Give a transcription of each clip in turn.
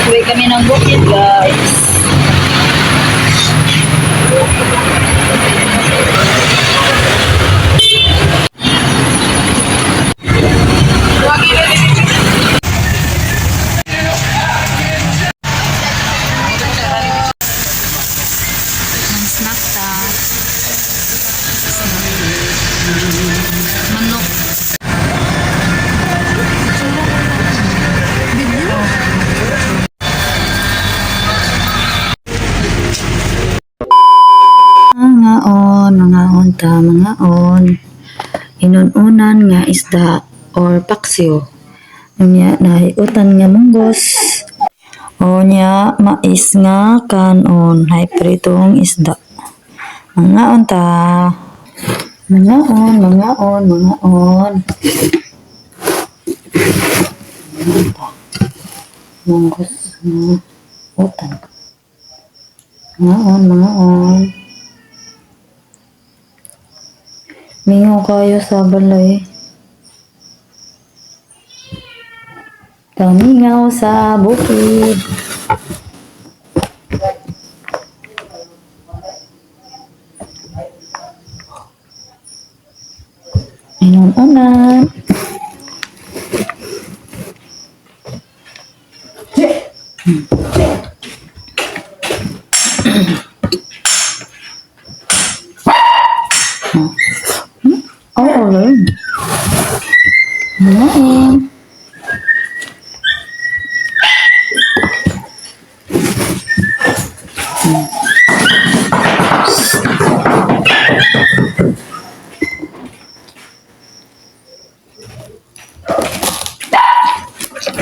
Uwi kami ng bukid, guys. Snack ta. Manok. Mangaon, mangaon ta, mangaon. Inununan nga isda or paksiw. Unya nahiutan nga munggos. O nya mais nga kanon, hay pritong isda. Mangaon ta. Mangaon, mangaon, mangaon. Mangaon ta. Munggos nga utan. Mangaon, mangaon. Mingaw kayo sa balay. Kamingaw sa bukid. Inununan. Oo, Lord. Mangaon.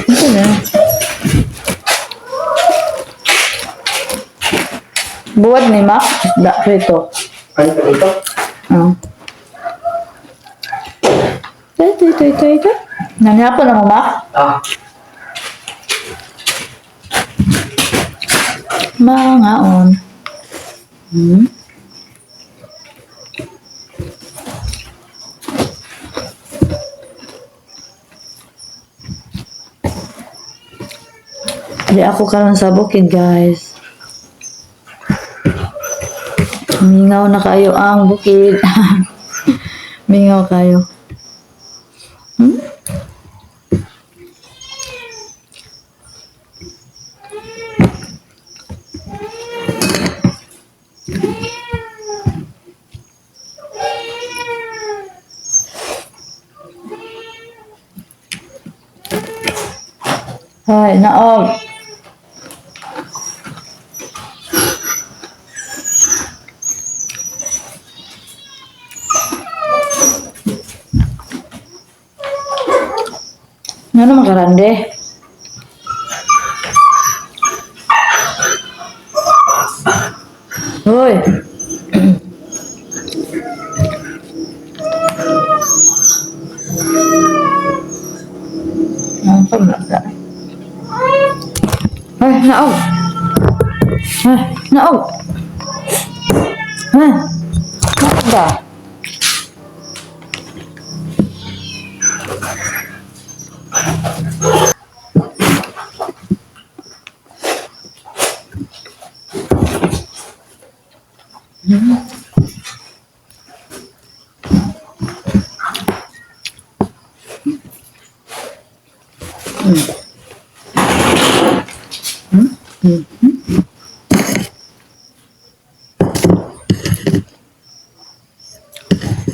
Ito na. Buwad ni Mac, isda prito. Ano pa dito? Oh. Ito, ito, ito, ito. Nangyapon na mo, Mac? Ah, Mangaon. Di ako karon sa bukid, guys. Mingaw na kayo ang bukid. Mingaw kayo. Ay, naog. Nga naman karande. Hoy. Ang pamlaka. Ay, naog. Ay, naog. Ay, naog ba?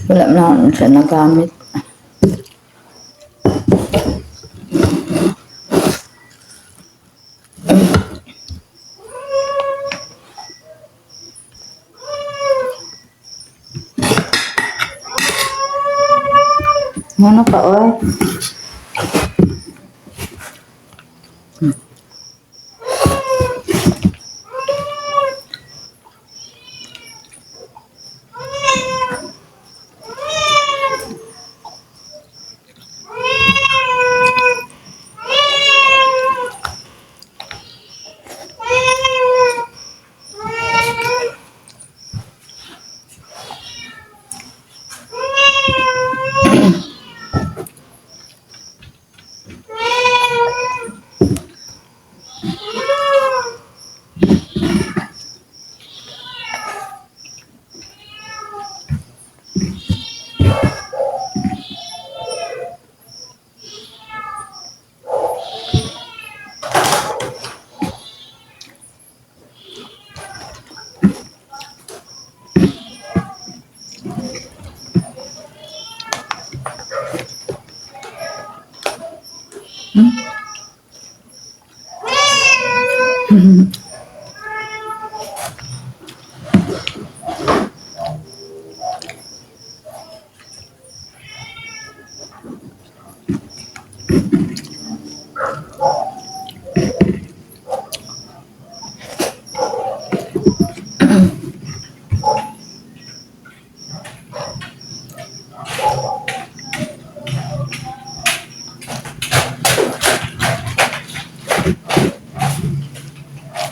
Wala na ako siya nagamit. Ano pa, oy?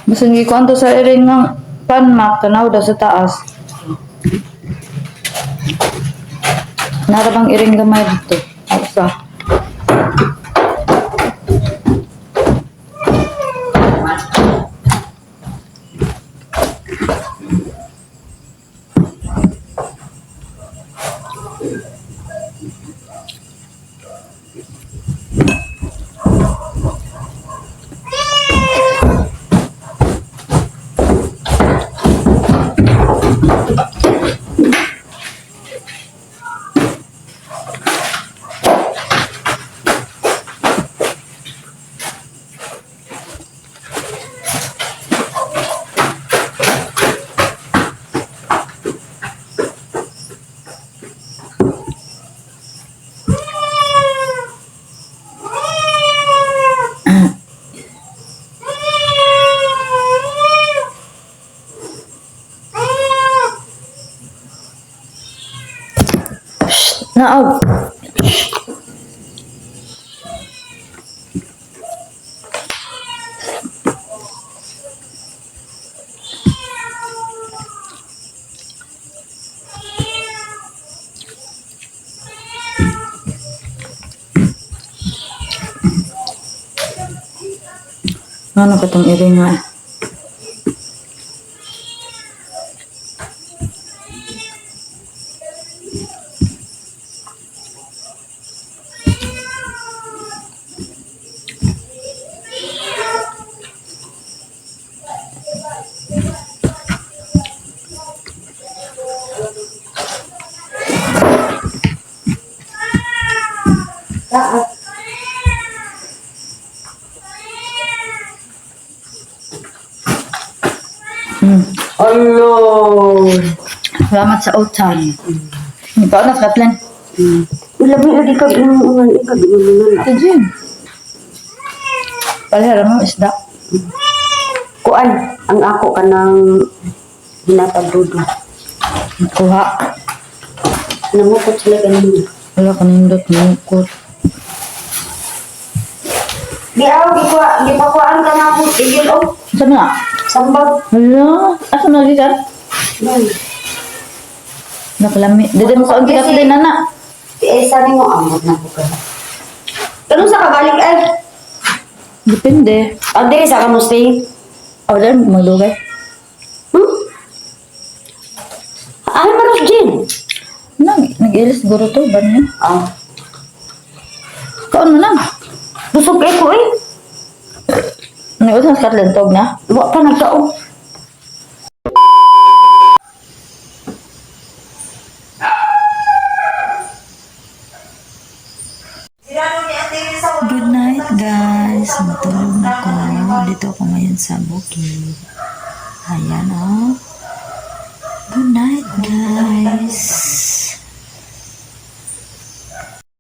Masan gikuan to sa iring ng panmak, tanaw daw sa taas. Nara bang iring gamay dito? Ako sa. Naaw. Ano ka tong iring nga? Hello. Salamat sa utang. Ikaw na, Kathleen. Labi lagi ka inuungan ikaw inuungan. Ito, Jim. Palihara mo, isda. Kuan ang ako kanang hinatag dudo. Kuha. Namukot sila kanina. Wala ka nindot, mungkot. Di aw di ko di pa kuan ka na ako tigil oh. Saan na? Sambag. Hala, asa na gikan? Nay. Nakalami. Dito mo kaon si Kathleen, ana. Di ay sabi mo amot na ko ka. Kano sa kabalik ay? Depende. Ah, diri sa ka mo stay. O, dahil magdugay. Ay maros Jin. Nang, nag-ilis siguro to, ba niya? Ah, Kaon mo lang. busog kay ko eh. Nag-usang si Kathleen, tog na. Wa pa nagkaon. Good night, guys. Matulog na ako. Dito ako ngayon sa bukid. Ayan, oh. Good night, guys.